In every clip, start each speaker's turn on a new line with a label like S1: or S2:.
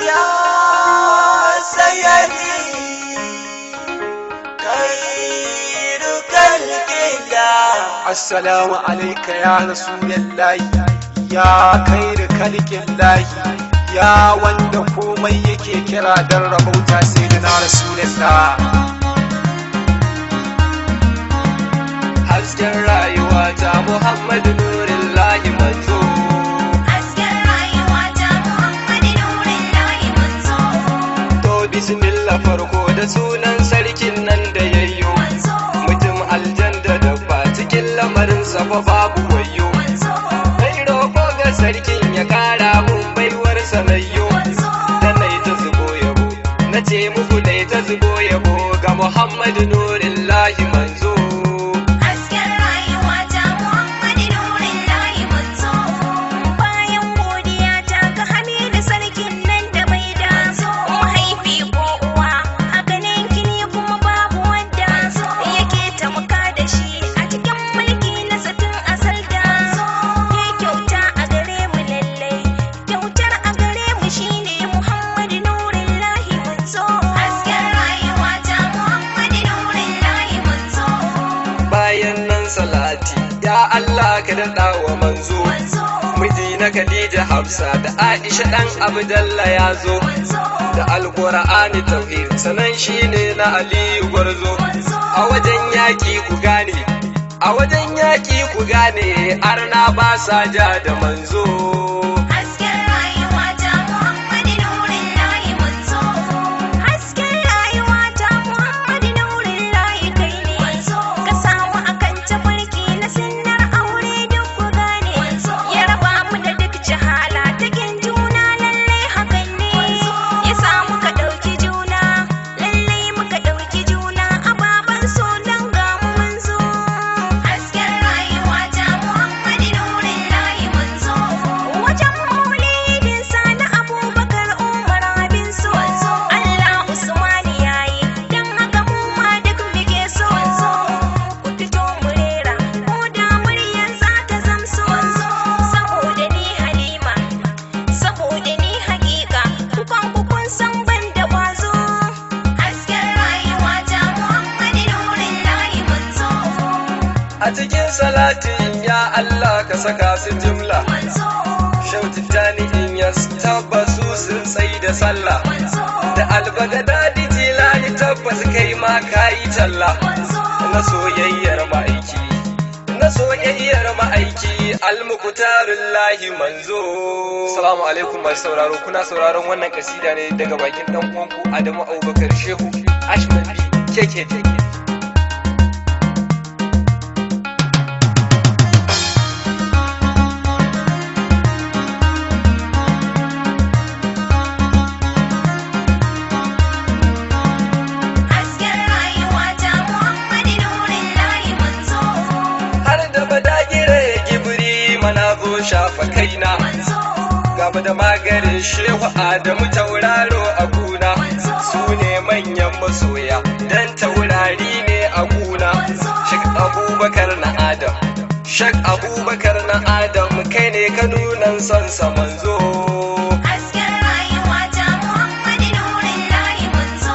S1: Ya sayyadi khairu khalqillah.
S2: Assalamu alaika ya Rasulallahi, ya khairu khalqillahi, ya wanda komai yake kira don rabauta, sayyidina Rasulullah.
S3: Hasken rayuwa ta Muhammadu Nurullahi manzo.
S4: Hasken rayuwa ta Muhammadu Nurullahi manzo.
S3: To bismillah, farko da sunan sarkin nan da yayyo
S4: Manzo.
S3: Mutum, aljan da dabba, cikin lamarin sa fa babu wayo.
S4: Manzo.
S3: Mai roƙo ga sarkin ya kara mun baiwar sanayyo.
S4: Manzo.
S3: Da nai ta zubo yabo, na ce muku nai ta zubo yabo ga Muhammadu Nurullahi manzo.
S4: Hasken rayuwa ta Muhammadu Nurullahi manzo. Bayan godiya ta ga Hamidu sarkin nan da bai da mahaifi ko uwa, a ganin kini kuma babu wanda yake tamka da shi a cikin mulki na satin asal da ya kyauta a gare mu, lallai kyautar a gare mu shine Muhammadu Nurullahi manzo. Hasken rayuwa ta Muhammadu Nurullahi manzo.
S3: Bayan nan salati, ya Allah ka daɗa wa manzo,
S4: Manzo.
S3: Miji na Khadija, Hafsa da Aisha, ɗan Abdallah ya zo
S4: Manzo.
S3: da Alƙur'ani tauhid, sanan shine na Aliyu gwarzo.
S4: Manzo.
S3: A wajen yaƙi ku gane, a wajen yaƙi ku gane, arna ba sa ja da manzo.
S4: Hasken rayuwa ta Muhammadu Nurullahi manzo. Hasken rayuwa ta Muhammadu Nurullahi kai ne. Manzo. Ka samu akan tafarki na sunnar aure, duk ku gane. Manzo. Ya raba mu da duk jahala ta kin juna, lallai hakan ne. Ya samu ka ɗauki juna, lallai muka ɗauki juna ababan so dan ga mu manzo. Hasken rayuwa ta Muhammadu Nurullahi manzo. Wajen maulidin sa na Abubakar, Umar abin so. Allah Usmani yayi, dan haka mu ma duk muke so. Ku fito mu rera, ko da muryar za ta zamso. Saboda ni Halima, saboda ni hakika, kukan ku kun san ban da kwazo. Hasken rayuwa ta Muhammadu Nurullahi manzo.
S3: A cikin salatin, ya Allah ka saka su jimla.
S4: Manzo.
S3: Shehu Tijjani Inyas, tabbasu sun tsai da sallah.
S4: Manzo.
S3: Da Albagadadi Jilani, tabbas kai ma kayi talla.
S4: Manzo.
S3: Na soyayyar ma'aiki, na soyayyar ma'aiki, almukutarun lahi manzo. Salamu alaikum masu sauraro, kuna sauraron wannan kasida ne daga bakin dan uwanku Adamu Abubakar Shehu Ashmabi Keke.
S4: Hasken rayuwa ta Muhammadu Nurullahi manzo.
S3: Har da badagire gibri mana zo shafa kaina.
S4: Manzo.
S3: Gaba da magarin Shehu Adamu tauraro a guna, su ne manyan masoya dan taurari ne a guna. Shek Abubakar na Adam, Shek Abubakar na Adam, kai ne ka nunan son sa manzo.
S4: Hasken rayuwa ta Muhammadu Nurullahi manzo.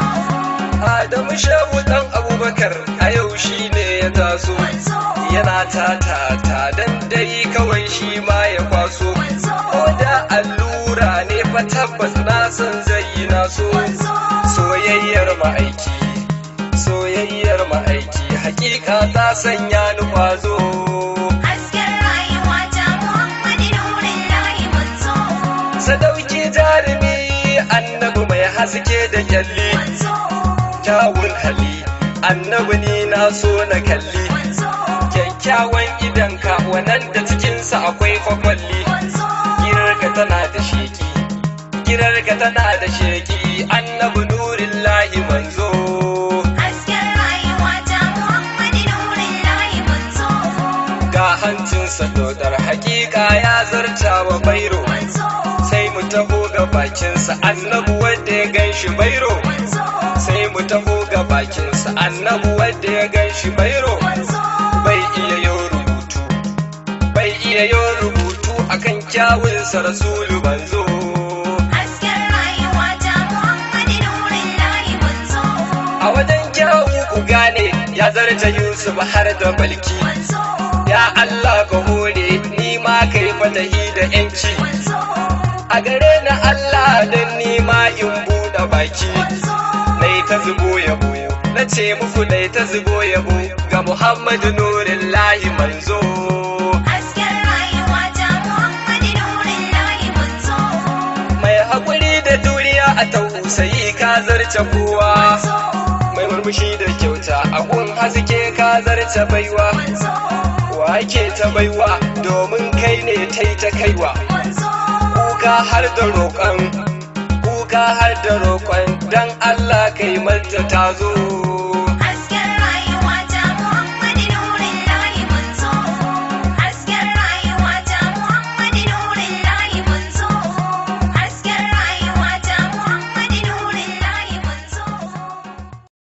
S3: Adamu Shehu dan Abubakar a yau shi ne ya taso.
S4: Manzo.
S3: Yana ta ta ta dan dai kawai shi ma ya kwaso.
S4: Manzo.
S3: Ko da allura ne fa, tabbas na san zai yi naso.
S4: Manzo.
S3: Soyayyar ma'aiki, soyayyar ma'aiki, hakika ta sanya ni kwazo.
S4: Hasken rayuwa ta Muhammadu Nurullahi manzo.
S3: Sadauki jarumi, annabi mai haske da kyalli.
S4: Manzo.
S3: Kyawun hali annabi ni na so na kalli.
S4: Manzo.
S3: Kyakkyawan idanka wannan da cikinsa akwai kwakwalli.
S4: Manzo.
S3: Girarka tana da sheki, girarka tana da sheki, annabi Nurullahi manzo.
S4: Hasken rayuwa ta Muhammadu Nurullahi manzo.
S3: Ga hancinsa dodar, hakika ya zarta wa bairo.
S4: Manzo.
S3: Sai mu taho ga bakinsa, annabi wanda ya gan shi bairo.
S4: Manzo.
S3: Sai mu taho ga bakinsa, annabi wanda ya gan shi bairo.
S4: Manzo.
S3: Bai iya yin rubutu, bai iya yin rubutu akan kyawunsa, rasulu manzo.
S4: Hasken rayuwa
S3: zarce Yusuf har da Balki. Ya Allah ka hore ni ma kai fatahi da yanci a gare ni Allah, dan ni ma in buɗe baki nai ta zubo yabo. Na ce muku nai ta zubo yabo ga Muhammadu Nurin Lahi manzo.
S4: Hasken rayuwa ta Muhammadu Nurin Lahi manzo.
S3: Mai haƙuri da juriya a tausayi, ka zarce kowa. Mai murmushi da kyauta a gun haske, ka zarce baiwa. Wake ta baiwa domin kai ne tai ta kaiwa. Kuka har da roƙon, kuka har da roƙon, dan Allah kai mata ta zo.